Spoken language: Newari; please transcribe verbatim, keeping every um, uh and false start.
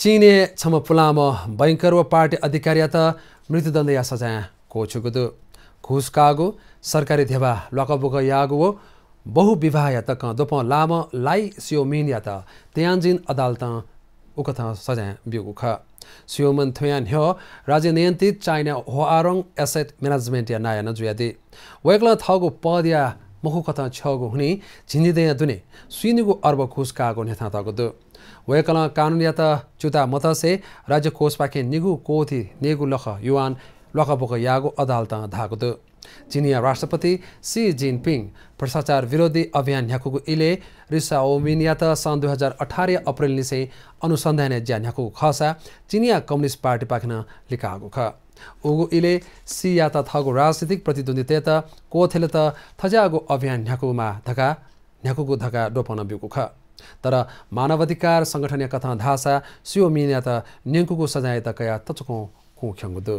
चीनय् छम्ह पुलांम्ह बैंकर व पार्टी अधिकारीयात मृत्युदण्डया सजाँय क्वछुगु दु। घुस काःगु, सरकारी ध्यबा ल्वाकबुक याःगु व बहुविवाहया तकं द्वपं लाःम्ह लाइ सियोमिनयात तियानजिन अदालतं उकथं सजाँय ब्यूगु खः। सियोमिन थुया न्ह्यः राज्य नियन्त्रित चाइना ह्वाआरोङ एसेट म्यानेजमेन्टया नायः नं जुयादी। वय्कलं थःगु पदया मखुकथं छ्यःगु हुनिं झिंनिदँया दुने स्वीनिगू अर्ब घुस काःगु न्ह्यथनातःगु दु। वय्कलं कानूनयात च्युता मतसे राज्य कोषपाखें निगू कोटि नेगू लख युआन ल्वाकबुक याःगु अदालतं धाःगु दु। चीनया राष्ट्रपति सी जिनपिङ भ्रष्टाचार विरोधी अभियान न्ह्याकूगु इलय् री सियोमिनयात सन् दुई हजार अठारया अप्रेलनिसें अनुसन्धानया ज्या न्ह्याकूगु खःसा चीनया कम्युनिस्ट पार्टीपाखें नं लिकाःगु खः। उगु इलय् सीयात थःगु राजनीतिक प्रतिद्वन्द्वीतय्त क्वथलेत थज्याःगु अभियान न्ह्याकूमाः धकाः, न्ह्याकूगु धकाः द्वपं नं ब्यूगु खः। तर मानवाधिकार संगठनया कथं धाःसा सियोमिनयात न्यंकूगु सजाँययात कयाः तच्वकं कुँ खंगु दु।